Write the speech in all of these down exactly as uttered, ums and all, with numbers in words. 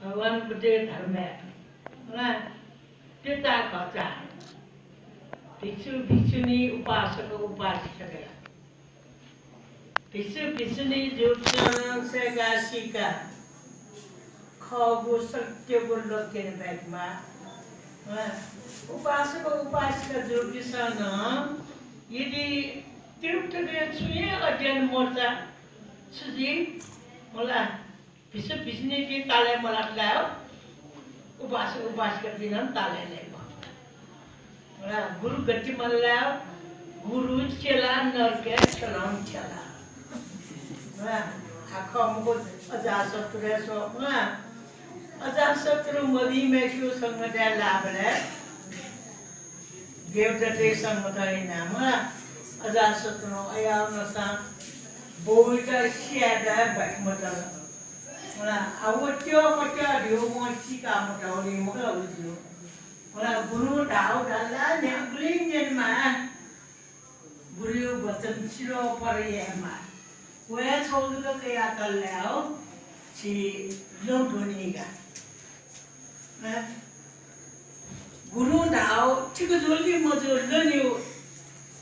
भगवान बुद्धया धर्मय्, ला, प्यता घचा भिक्षु भिक्षुणी, उपासक उपासिका, भिक्षु भिक्षुणी जूपिसं सय्‌का सीका खःगु सत्यगु लक्ष्य बाय्‌केमाः। ला, उपासक उपासिका जूपिसं नं यदि त्रिपिटकय् छुं हे अध्ययन मदुसा छु जुइ? मला, भिक्षु भिक्षुणीपिं तालय् मलात ला, उपासक उपासिकापिं नं तालय् लाइ मखु। ला, गुरु गति मलात ला, गुरु चेला नरकय् थ्यलं थ्यला। ला, आ खः मखु अजातशत्रुया स्वः, ला, अजातशत्रु मभिंम्हय्‌सिगु संगतय् लाःबलय् देवदत्तया संगत यानाः, मला, अजातशत्रुं अयावनसां बौयात सियाः दाये बाकि मतल। मला, आ व त्यः मत्यः धइगु वं सीका मतल, वने मखु ला उजु। मला, गुरुं धाःगु धाल ला न्यंगुलिं न्यनेमाः। गुरुया वचन शिरोपर यायेमाः। वया छगू जक कयातल ला, झी लँ ब्वनीगु। गुरुं धाःगु ठीक जुल कि मजूगु लँनिगू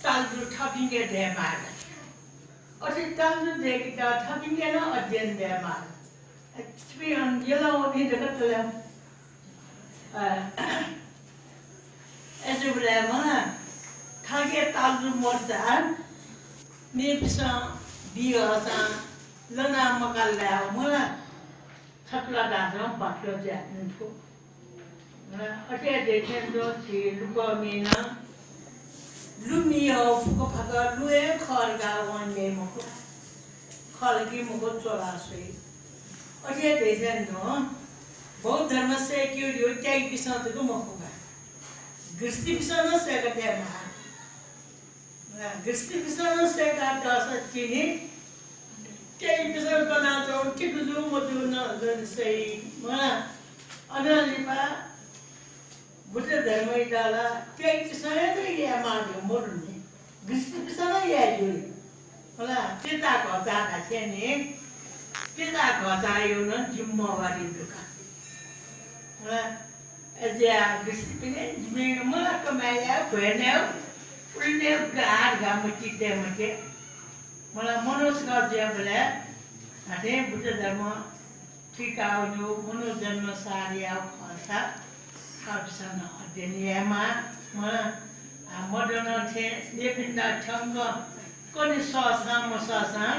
तालुतु थःपिंके दयेमाः। अथे तालुतु दय्‌केत थःपिंके नं अध्ययन दयेमाः। छिपिं अन यलं वःपिं जक तले। अ, अय्‌जूगुलिं मला, थःके तालुतु मदुसा मेपिन्सं बियाहःसां लना मकाल ला, मला, छकः ला धाःसां बाक्लो जुयाच्वनी फु। अ, अथे हे दइथें तुं झी लुकःमिं नं लुमि हः फुक्क फाक्क लु हे खः धकाः वं ल्यइ मखु। खः ला कि मखु च्वला स्वइ। अथे हे दइथें तुं बौद्ध धर्म सय्‌केगु धइगु त्यागीपिसं जक मखु का। गृहस्थीपिसं नं सय्‌का तयेमाः। गृहस्थीपिसं नं सय्‌का तःसा तिनि त्यागीपिसं कनाच्वंगु ठीक जू मजू नं जन सइ। मला, अनं लिपा बुद्ध धर्मयात ला त्यागीपिसं हे जक यायेमाः धइगु मदुनि। गृहस्थीपिसं नं याये ज्यू। मला, प्यता घचा धासेंलि, प्यता घचाया नं जिम्मेवारी दु का। मला, अय्‌जुया गृहस्थीपिं जिमि मला कमाय् याये, भ्वय् नये, उलि नये, उलि आः धकाः मतिइ तये मते। मला मनोस्क जुयाबलय् धात्थें बुद्ध धर्म थुइकावनेगु मनोजन्म सार याःगु खःसा थःपिसं नं अध्ययन यायेमाः। मला, आ, मदनं थें मेपिन्त थ्यंक कने सःसां मसःसां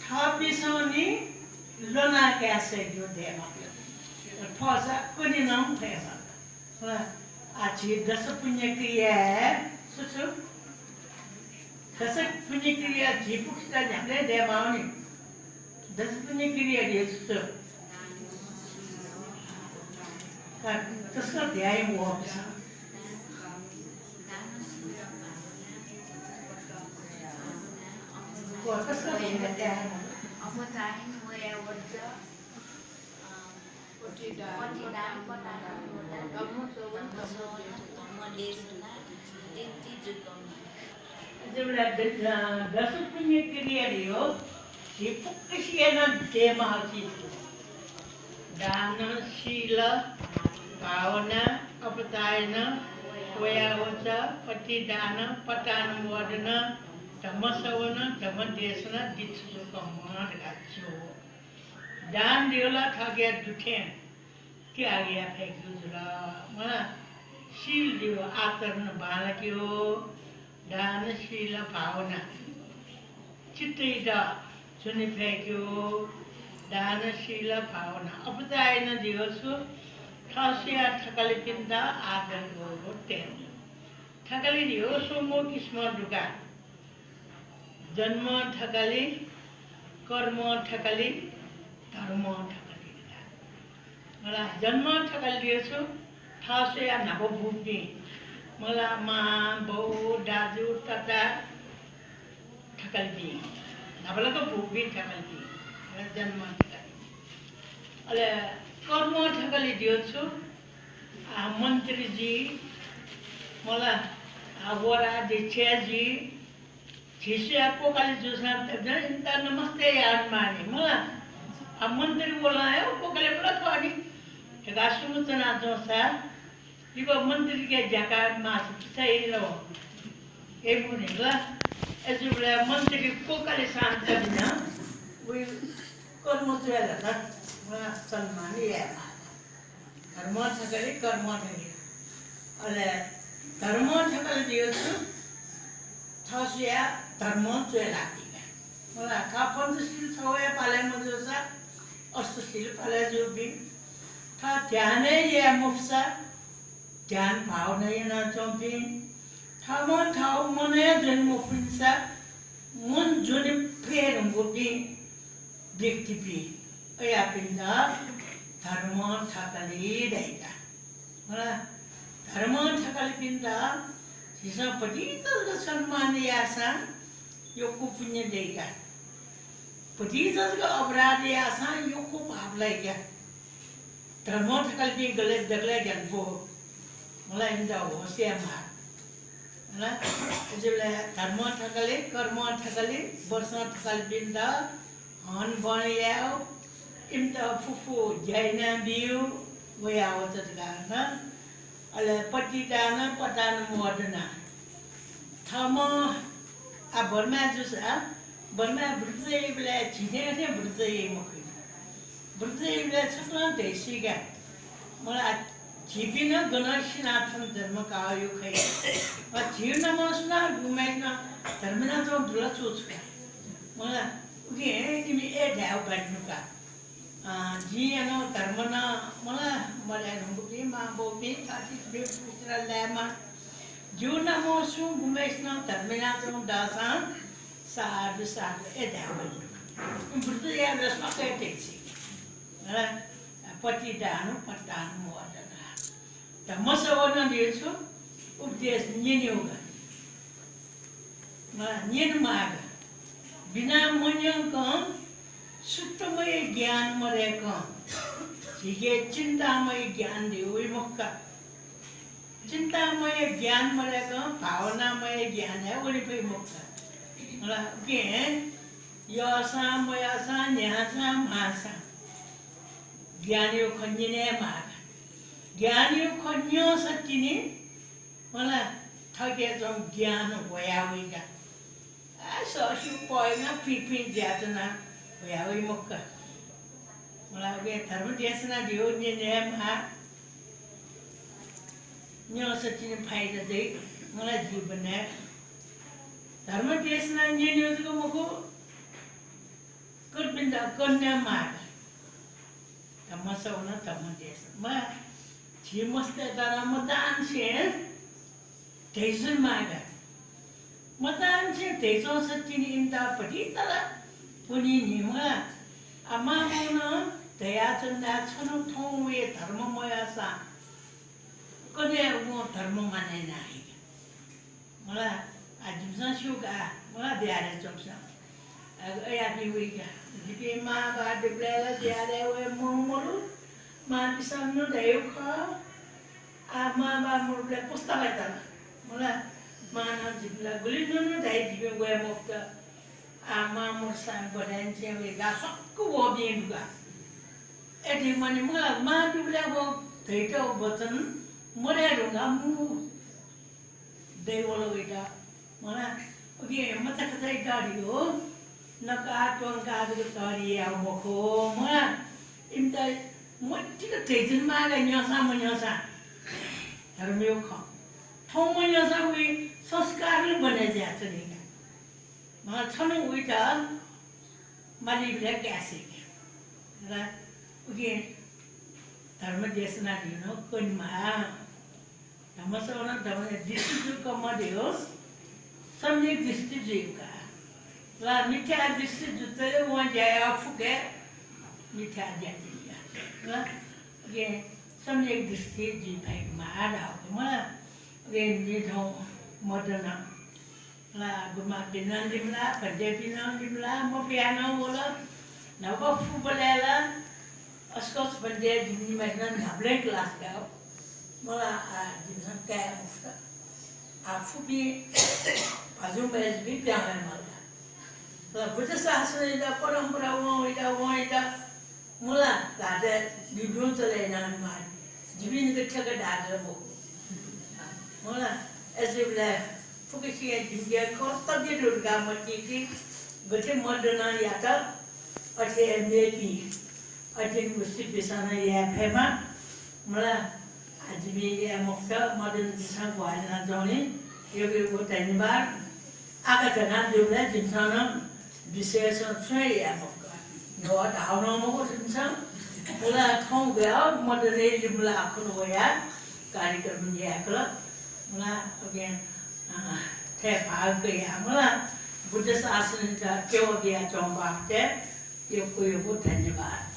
थःपिसं नि ल्वना काये सय्‌केगु दयेमाः। फःसा कने नं फयेमाः। आ, झी दश पुण्य क्रिया छु छु? दश पुण्य क्रिया झी फुक्कसित न्ह्याबलें दयेमाःनि। दश पुण्य क्रिया धइगु छु छु? का, तसकं ध्यान वःपिसं। व तसकं ध्यान वः। प्रतिदान, प्रतिदान, पटान, धम्मसवण, धम्मदेशना, दिन्ति जुकम। जब ला द-, अ, दश पुण्य क्रिया धइगु, झी फुक्कसिया नं दयेमाःगु चिज। दान, शील, भावना, अपचायन, वयावच, प्रतिदान, पटानुमोदन, धम्मसवण, धम्मदेशना, दिन्ति जुकम धकाः च्वं। दान धइगु ला थःके दुथें त्याग याये फय्केगु जुल। मला, शील धइगु आचरण बांलाकेगु, दान, शील, भावना, चित्तयात ज्वने फय्केगु, दान, शील, भावना। अपचायन धइगु छु? थःस्वयाः थकालिपिन्त आदर गौरव तयेगु। थकालि धइगु स्वंगू किसिमं दु का। जन्म थकालि, कर्म थकालि, धर्म थकालि। मला, जन्म थकालि धइगु छु? थःस्वयाः न्हापा बूपिं। मला, मां, बौ, दाजु, तता थकालिपिं। न्हापालाक बूपिं थकालिपिं। मला, जन्म थकालि। अले कर्म थकालि धइगु छु? आ, मन्त्री जुइ, मला, आ, वडा अध्यक्ष जुइ, झी स्वयाः कोकालि जूसां तकं इमित नमस्ते यायेमाःनि, मला। आ, मन्त्री वलं हे कोकालि मला खः नि। गासुगु तना जोसा लिबा मन्त्रीके ज्याका मास पिछाइ लो। ए मुनि ला। ए जुबले मन्त्रीके कोकाले शान्त बिना। उइ कर्म जुयाला ना। वा सम्मान यामा। धर्म थकले कर्म थकले। अले धर्म थकले दियो छु। थसुया धर्म जुयाला। मला, थः पञ्चशील छगू हे पाले मजूसा, अष्टशील पाले जूपिं। थः ध्यान हे याये मफुसा, ध्यान भावना यानाच्वंपिं। थःम्हं थःगु मन हे ज्वने मफुनिसा, मन ज्वने फये धुंकूपिं व्यक्तिपिं। अयापिन्त धर्म थकालि धाइ का। मला, धर्म थकालिपिन्त झीसं भतिचा जक सम्मान याःसां यक्व पुण्य दइ का। भतिचा जक अपराध याःसां यक्व पाप लाइ का। धर्म थकालिपिं गले दकले ग्यानापु। मला, इमित होश यायेमाः। हला, अय्‌जूगुलिं धर्म थकालि, कर्म थकालि, वर्ष थकालिपिन्त हन बन यायेगु, इमित फुफु ज्या यानाबियु, वयावत धकाः नं। अले पतितानं पतानं मदना। थःम्हं आ बर्माय् जूसा, बर्माय् व्रत याइबलय् झी थें थें व्रत याइ मखु। व्रत याइबलय् छकलं धयासिका। मला, झीपिं नं गनं सिनाथन धर्म काः यु खइ। अ, झी नामं सुनां गुम्हय्‌सिनं धर्म यानाच्वंगु दु ला छु छु का। मला, उकिं इमि ए धायेगु बानि नु का। अ, जिं यानागु धर्म नं, मला, मदये धुंकूपिं, मांबौपिं, काकीपिं, पुस्तां लायेमा। जिगु नामं सुं गुम्हय्‌सिनं धर्म यानाच्वंगु दःसां साधु, साधु, ए धायेगु बानि नु का। इमि व्रत यायेबलय् स्वाकय् तेछि। हला, पतितानं पतानं मदना। धम्मसवनं दियो छु, उपदेश न्यनेगु। मला, न्यनेमाःगु। बिना मन्यंकं सुत्तमय ज्ञान मदय्‌कं झीके चिन्तामय ज्ञान दय् वइ मखु का। चिन्तामय ज्ञान मदय्‌कं भावनामय ज्ञान हे वने फइ मखु का। मला, उकिं यःसां मयःसां, न्ह्याःसां म्हाःसां ज्ञानया खँ न्यनेमाः का। ज्ञानया खँ न्यंसा तिनि, मला, थःके च्वंगु ज्ञान ह्वया वइ का। आ, सःस्यू पय्‌नं पिं पिं ज्यायाच्वना ह्वया वइ मखु का। मला, उकिं धर्म देशना दियो न्यनेमाः। न्यंसा तिनि फाइदा दइ, मला, जीवनय्। धर्म देशना न्यनेगु जक मखु, कर्पिन्त कन्या माग। धम्मसवनं धम्म देशना। मला, झी मस्तय्‌त नं मचांनिसें धयाच्वनेमाग। मचांनिसें धयाच्वंसा तिनि इमित भतिचा ला पुण्य नि मला। आ, मांबौनं धयाच्वन ला छन्हु थौं वये धर्म मयःसां कन्या वं धर्म मानय् याना हइका। मला, आ, जिमिसं स्यू का, मला, बिहारय् च्वंपिसं। आ, अयापिं वइ का। जिपिं मां बाः दुबलय् ला बिहारय् वये मं मदु। मांपिसं नं धयागु खः। आ, मां बाः मदुबलय् पुस्ता वयात ला। मला, मां नं जिपिं ला गुलि न्हून्हू धाइ, जिपिं वये मफुत। आ, मां मदुसां बढाय् निसें वइ का, सक्व वःपिं दु का। अथे मनि, मला, मां दुबलय् व धयातःगु वचन मदये धुंकाः मू दय्‌वल वइत। मला, उकिं मचाखचायात धइगु, नका त्वंका जक तःधि याःगु मखु। मला, इमित मतिक धयाच्वनेमाः का, न्यंसां मन्यंसां धर्मया खँ। थौं मन्यंसां वइ संस्कार नं बने जुयाच्वनी का। मला, छन्हु वइत मालीबलय् काये सइ का। हला, उकिं धर्म देशना धइगु नं कनेमाः। धम्मसवनं धम्म दृष्टि जूक मदय्, सम्यक दृष्टि जुइगु का। ला, मिथ्या दृष्टि जुयातले वं ज्या याः फुक्क हे मिथ्या ज्या जुइ का। ला, उकिं सम्यक दृष्टि जुइ फइमाः धाःगु मला। उकिं निथौं मदना। ला, गुमापिं नं लिमलाः, भन्तेपिं नं लिमलाः, मफयाः नं वल। न्हापा फुबलय् ला अस्कस भन्ते जिमि निम्हय्‌सिनं न्हापालय् class कायेगु। मला, आ, जिमिसं काये मफुत। आ, फुपिं भाजु मय्‌जुपिं पिहां वये माल का। ला, बुद्ध शासनयात परम्परा वं वइत, वं वइत। मला धाःथें जिपिं चले यानाः माः। जिपिं निकः ठेकेदार मखु। मला, अय्‌जूगुलिं फुक्कसिया जिमिके कृतज्ञ दु धकाः मतिइ कि गथे मदनं यात, अथे हे मेपिं अतिनि उसिपिसं नं याये फयेमा। मला, आ, जिमि याये मखुत, मदनपिसं ग्वाहालि यानाच्वंगुलिं यक्व यक्व धन्यवाद। आका झनाः जूबलय् जिमिसं नं विशेष छुं हे याये मखुत। न्ह्यः धाःगु नं मखु जिमिसं। मला, थौं गया मदनय् लिमला खुन्हु वयाः कार्यक्रम यायेकल। मला, अकिं, अ, थथे भाग कयाः, मला, बुद्ध शासनयात टेवा बियाच्वंगु बाबतय् यक्व यक्व धन्यवाद।